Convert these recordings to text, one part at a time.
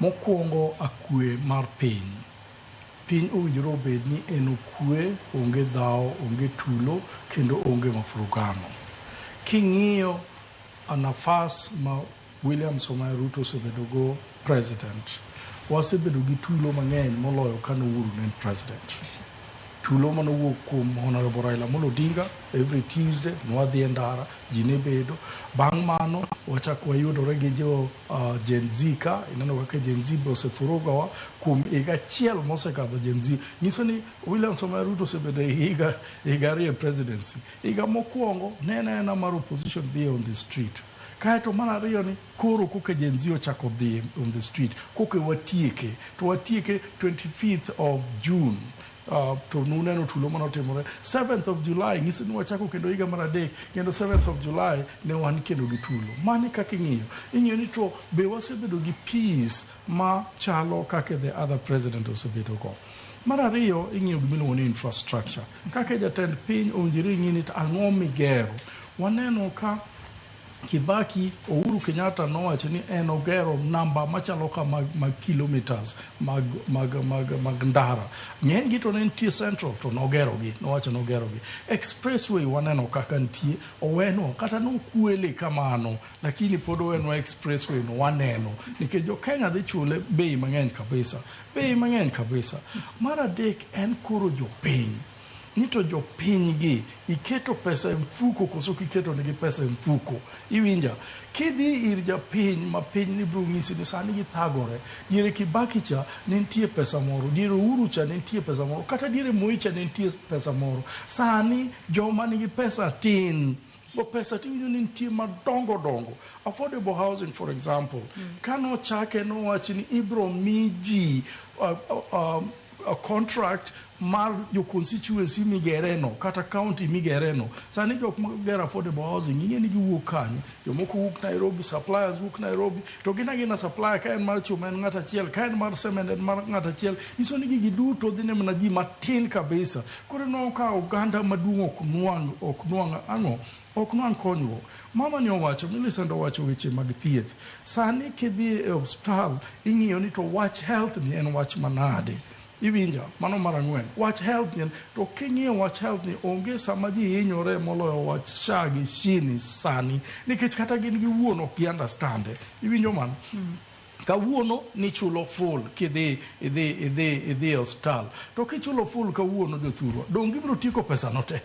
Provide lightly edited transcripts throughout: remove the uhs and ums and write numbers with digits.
Mokwongo akwe mar piny. Piny owinjore obed ni en okwe, onge dhawo, onge tulo, kendo onge mafurugano. King'iyo nafas ma William Samoei Ruto osebedo go president, wasebedo gi tulo mang'eny moloyo kane Uhuru ne en president. Tulo manowuok kuom Honorable Raila Amolo Odinga every Tuesday nwadhi e ndara, ji ne bedo. Bang' mano wachak wayudore gi jo Gen Z ka, ineno kaka Gen Z be osefurugowa kuom higa achiel mosekadho Gen Z. Nyiso ni William Samoei Ruto osebedo e higa 2 e presidency. Higa mokwongo ne en aena mar opposition dhi on the street. Kaeto mar ariyo ni koro koka Gen Z ochako dhi on the street, koka watieke, to watieke 25th of June. To nuneno tulo manotimore 7th of July nyiso ni wachako kendo higa mar 3 kendo 7th of July ne wan kendo gi tulo. Mano kaka ing'iyo. Ing'iyo ni to be wasebedo gi peace ma chalo kaka the other president osebedo go. Mar ariyo ing'iyo gima iluongo ni infrastructure. Kaka jatend piny owinjore ing'i ni to ang'o migero. Waneno ka Kibaki, Uhuru Kenyatta nowacho ni en ogero namba machalo ka mag kilometers mag ndara. Ng'eny gi to ne nitie central to nogero gi, nowacho nogero gi. Expressway waneno kaka nitie, owenwa kata nokwele kamano, lakini pod owenwa expressway no waneno. Nikech jo Kenya dhi chule bei mang'eny kabisa, bei mang'eny kabisa. Mar adek en koro jopiny. Ni to jopiny gi iketo pesa e mfuko koso kiketo nigi pesa e mfuko. Iwinja? Kidhi ir japiny ma piny ni biro nyisi ni sani githagore. Diere Kibaki cha ne nitie pesa moro, diere Uhuru cha ne nitie pesa moro, kata diere Moi cha ne nitie pesa moro. Sani joma nigi pesa tin. Bo pesa tiwinjo ni nitie madongo dongo. Affordable housing for example. Kanochake nowachi ni ibro mi ji a contract mar jo constituency migere no kata county migere no. Sani jok magero affordable housing ing'e ni giwuok kanye. Jomoko wuok Nairobi, suppliers wuok Nairobi, to gin agina supplier ka en mar chuma en ng'at achiel, ka en mar cement en mar ng'at achiel. Nyiso ni gigi duto dhi ne mana ji matin kabisa. Koro inwang'o ka oganda maduong' ok nwang' ang'o? Ok nwang' konyruok. Mama ni owacho, Millicent owacho weche mag thieth. Sani kidhi e osiptal, ing'iyo ni to wach health ni en wach manade. Iwinja, mano mar 4. Wach health ni, to king'iyo wach health ni, onge sama ji hinyore moloyo wach SHA gi SHI ni sani. Nikech kata gin giwuon ok gi understand. Iwinjo mano? Kawuono nichulo full kidhi idhi e osiptal. To kichulo full kawuono jothurwa, dong' gibiro tieko pesa no te.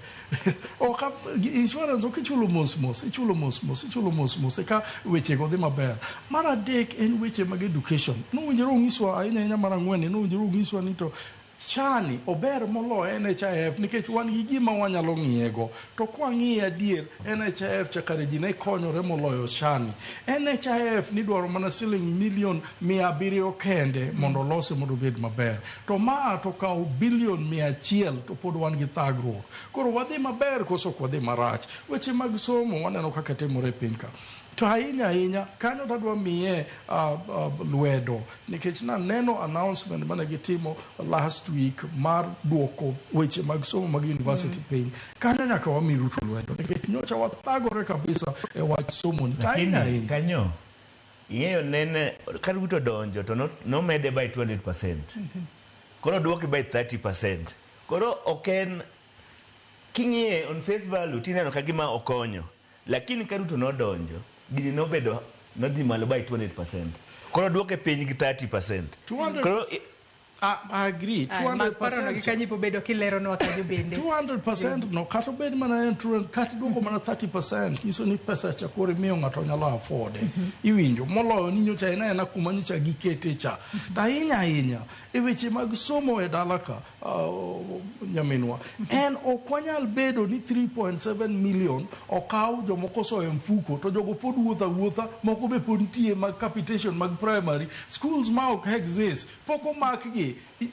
Ok insurance ok ichulo mos mos, ichulo mos mos, ichulo mos mos eka wechego dhi maber. Mar 3 en weche mag education. Nowinjore onyiswa ahinya ahinya mar 4 nowinjore onyiswa ni to SHA ni ober moloyo NHIF nikech wan gi gima wanyalo ng'iyego. To kwang'iye adier, NHIF cha kare ji ne konyore moloyo SHA ni. NHIF nidwaro mana siling milion 700 kende mondo olose mondo obed maber. To maa to kawo bilion 100 to pod wan gi thagruok. Koro wadhi maber koso ok wadhi marach? Weche mag somo waneno kaka timore e piny ka. To ahinya ahinya, kanyo tadwa miye lwedo nikech naneno announcement mane gitimo last week mar duoko weche mag somo mag university piny. Kanyo nyaka wami Ruto lwedo nikech nyocha wathagore kabisa e wach somo ni. To ahinya ahinya. Kanyo, ing'eyo nene, ka Ruto donjo to nomede by 200%. Koro duoke by 30%. Koro ok en, king'iye on face value tineno ka gima okonyo. Lakini ka Ruto nodonjo, gini nobedo, nodhi malo by 200%. Koro duoke piny gi 30%. 200%. Koro I agree. Mag paro no gi 200%. kanyo ibo bedo kileronwa kanyo bende. 200% no, kata obed mana en 200, kata duoko mana 30%, nyiso ni pesa cha koro imiyo ng'ato nyalo afford. Iwinjo, moloyo ni nyocha en aena kuma nyocha gikete cha. To ahinya ahinya, e weche mag somo e dala ka, nyaminwa, en ok wanyal bedo ni 3.7 million okaw jomoko soyo e mfuko to jogo pod wuotho awuotha, moko be pod nitie mag capitation mag primary schools ma ok exist, pok omakgi.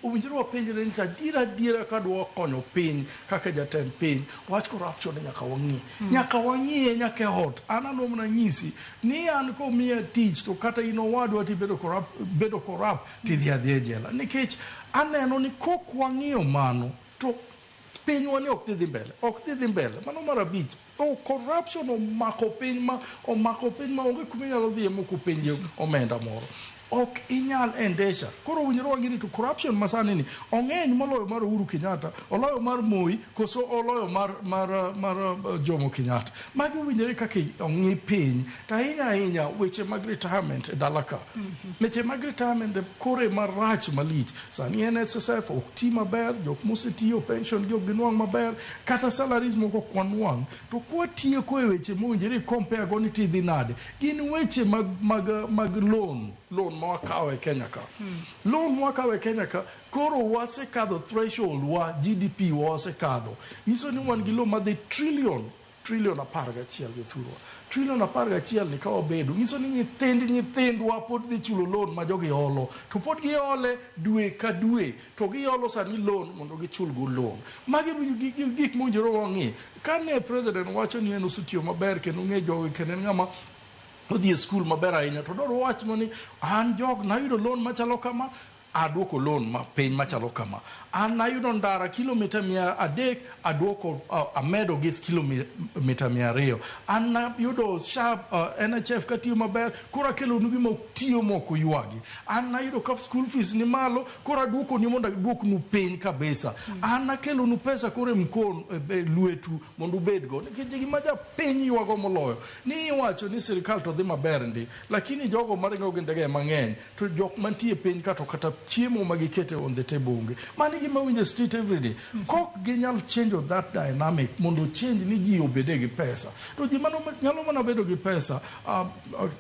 Owinjore wapenjre ni to adiera adiera ka dwa konyo piny kaka jatend piny, wach corruption nyaka wang'i. Nyaka wang'iye nyaka e ot. An adwa mana nyisi ni an komiya tich to kata in owadwa tibedo corrupt, bedo corrupt tidhi adhiya e jela. Nikech aneno ni kok wang'iyo mano to pinywa ni ok dhi mbele, ok dhi mbele. Mano mar 5. Oh, corruption omako piny ma, omako piny ma onge kuma inyalo dhiye mok openji omenda moro. Ok inyal endesha. Koro owinjore wang'e ni to corruption masani ni ong'eny moloyo mar Uhuru Kenyatta, oloyo mar Moi, koso oloyo mar Jomo Kenyatta. Magi owinjore kaka ong'i piny. To ahinya ahinya weche mag retirement e dala ka. Weche mag retirement kore marach malich. Sani NSSF ok ti maber, jok mosetiyo pension gi ok ginwang' maber, kata salaries moko ok wanwang'. To kwatieko e weche mowinjore compare go ni tidhi nade, gin weche mag loan ma wakawo e Kenya ka. Loan ma wakawo e Kenya ka, koro wasekadho threshold wa GDP wa wasekadho. Nyiso ni wan gi loan madhi trillion 11 jothurwa. Trillion 11 ni ka wabedo, nyiso ni nyithind nyithindwa pod dhi chulo loan ma jogi holo. To pod gihole dwe ka dwe, to giholo sani loan mondo gichul go loan. Magi gik mowinjore wang'i. Kane president wacho ni en osetiyo maber kendo ong'e jogi kendo en ng'ama odhi e skul maber ahinya, to dwaro wach ni an jog nayudo loan machalo kama, aduoko loan ma piny machalo kama. An nayudo ndara kilomita 300, aduoko amedo gi kilomita 200. An nayudo SHA, NHIF katiyo maber, koro akelonu gima tiyo mok oywagi. An nayudo ka school fees ni malo, koro aduokoni mondo aduoknu piny kabisa. An nakelonu pesa koro e mkono e lwetu mondo ubedgo. Nikech gima japiny ywago moloyo ni iwacho ni sirikal to dhi maber ndi, lakini jogo maringo gi ndege mang'eny to jok mantie piny ka to kata chiemo ma gikete on the table onge. Mano e gima winjo street every day. Kok ginyal change that dynamic mondo change ni ji obede gi pesa. To ji mano nyalo mana bedo gi pesa,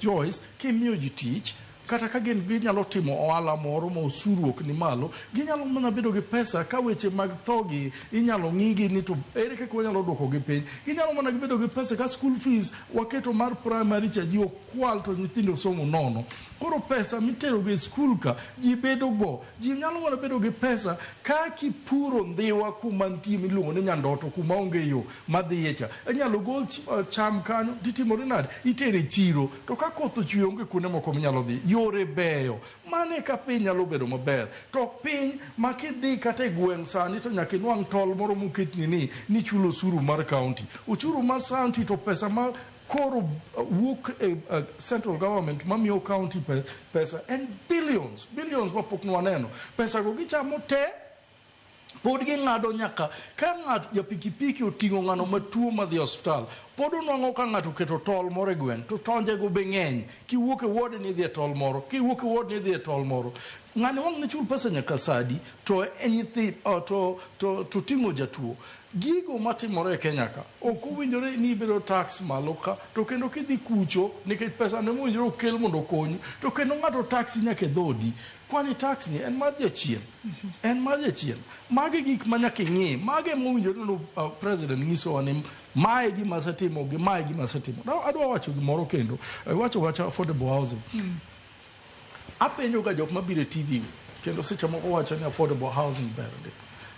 Joyce, kimiyo ji tich, kata ka gin ginyalo timo ohala moro ma osuru ok ni malo, ginyalo mana bedo gi pesa ka weche mag tho gi inyalo ng'igi ni to ere kaka wanyalo duoko gi piny. Ginyalo mana bedo gi pesa ka school fees waketo mar primary cha ji ok kwal to nyithindo somo nono. Koro pesa mitero gi e skul ka ji bedo go. Ji nyalo mana bedo gi pesa ka kipuro ndhiwa kuma nitie miluongo ni Nyandoto kuma onge yo madhiye cha. Inyalo gol cham kanyo titimore nade? Itere e chiro. To ka koth ochwe onge kuonde moko minyalo dhi. Yore beyo. Mano eka piny nyalo bedo maber. To piny ma kidhi kata e gweng' sani to nyaka inwang' tol moro moketni ni nichulo osuru mar county. Ochuru mar county to pesa ma koro wuok e central government mamiyo county pesa en billions, billions mapok nwaneno. Pesa go gichamo te, pod ging'ado nyaka ka ng'at ja pikipiki oting'o ng'ano matuo madhi e osiptal, pod onwang'o ka ng'ato oketo tol moro e gweng' to tonje go be ng'eny. Kiwuok e ward ni idhi e tol moro, kiwuok e ward ni idhi e tol moro. Ng'ani wang' ne chul pesa nyaka sadi to e nyithi to ting'o jatuo. Gigo matimore e Kenya ka ok owinjore ni ibedo tax malo ka to kendo kidhi kucho nikech pesa ne mowinjore okel mondo okonyu to kendo ng'ato taxi nyaka e dhodi. Kwani tax ni en mar jachien. En mar jachien. Magi gik ma nyaka ing'i. Magi ema owinjore ni president nyisowa ni mae gima asetimo gi mae gima asetimo. Now, adwa wacho gimoro kendo. Iwacho wacha affordable housing. Apenjo ga jok mabiro e TV kendo seche moko wacho ni affordable housing ber ndi.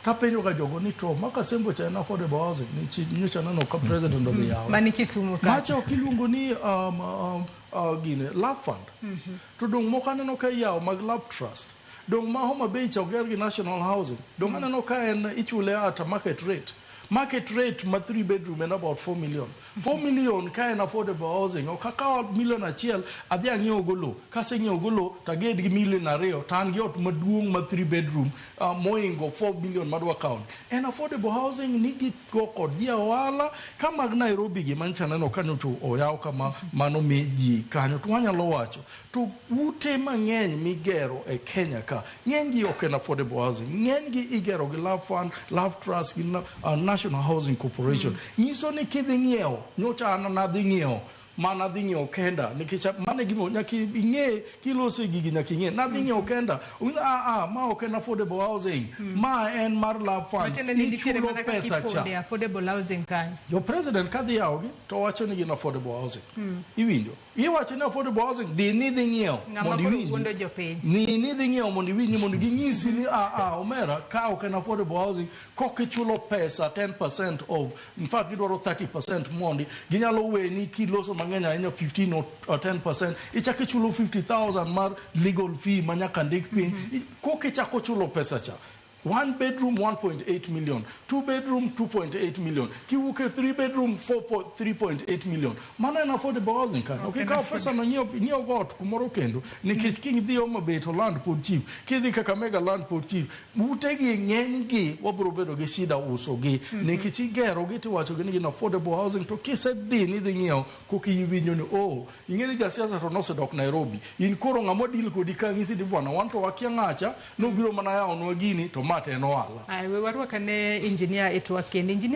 Tapenjo ga jogo ni to maka Sembo cha en affordable housing ni chi nyocha neno ka president odhi yawe. Mani Kisumu ka. Macha ok iluongo ni gine Love Fund. To dong moko aneno ka iyawo mag Love Trust. Dong ma Homa Bay cha oger gi National Housing. Dong aneno ka en ichule at a market rate. Market rate ma 3 bedroom en about 4 million. 4 million ka en affordable housing. Ok akaw million achiel adhi ang'iewo go lowo. Kaseng'iewo go lowo to aged gi million 2 to an gi ot maduong' ma 3 bedroom moingo 4 million madwa kawo. En affordable housing ni gigo kod ji ohala ka mag Nairobi gi mancha neno kanyo to oyaw kama mano mi ji kanyo to wanyalo wacho. To ute mang'eny migero e Kenya ka ng'eny gi ok en affordable housing. Ng'eny gi igero gi Love Fund, Love Trust gi National Housing Corporation. Nyiso ni kidhi ng'iewo, nyocha an nadhi ng'iewo mana dhi ng'iewo kenda nikech mano e gima nyaka ing'e kiloso e gigi nyaka ing'e nadhi ng'iewo kenda ma ok en affordable housing ma en mar Love Fund Matiende ni nitiere ichulo mana kaka pesa cha. iponde affordable housing kanyo. Jo president kadhi yawogi to wacho ni gin affordable housing. Iwinjo? Iwacho ni affordable housing dhi ni dhi ng'iewo Ng'ama mondo koro iwinji. wuondo jopiny. Ni ni dhi ng'iewo mondo iwinji mondo ginyisi ni a omera ka ok en affordable housing kok ichulo pesa 10% of in fact gidwaro 30% mondi ginyalo weni kiloso mang'eny ahinya 15 or 10% ichako ichulo 50,000 mar legal fee ma nyaka ndik piny. Kok ichako chulo pesa cha. One bedroom 1.8 million, two bedroom 2.8 million, kiwuok e three bedroom 3.8 million. Mano en affordable housing kanyo. Ok ikaw pesa no nyiew got kumoro kendo nikech kidhi Homa Bay to land pod cheap, kidhi Kakamega land pod cheap. Utegi ng'eny gi wabiro bedo gi shida uso gi nikech igero gi tiwacho gi ni gin affordable housing to kisedhi ni idhi ng'iewo koka iwinjo ni oh ing'e ni jasiasa to nosedok Nairobi in koro ng'ama deal kodi ka ng'isi ni bwana wan to wakia ng'acha nobiro mana yawonwa gini to ma to en ohala. Ay, we warwak ane engineer e twak kendo. Engineer.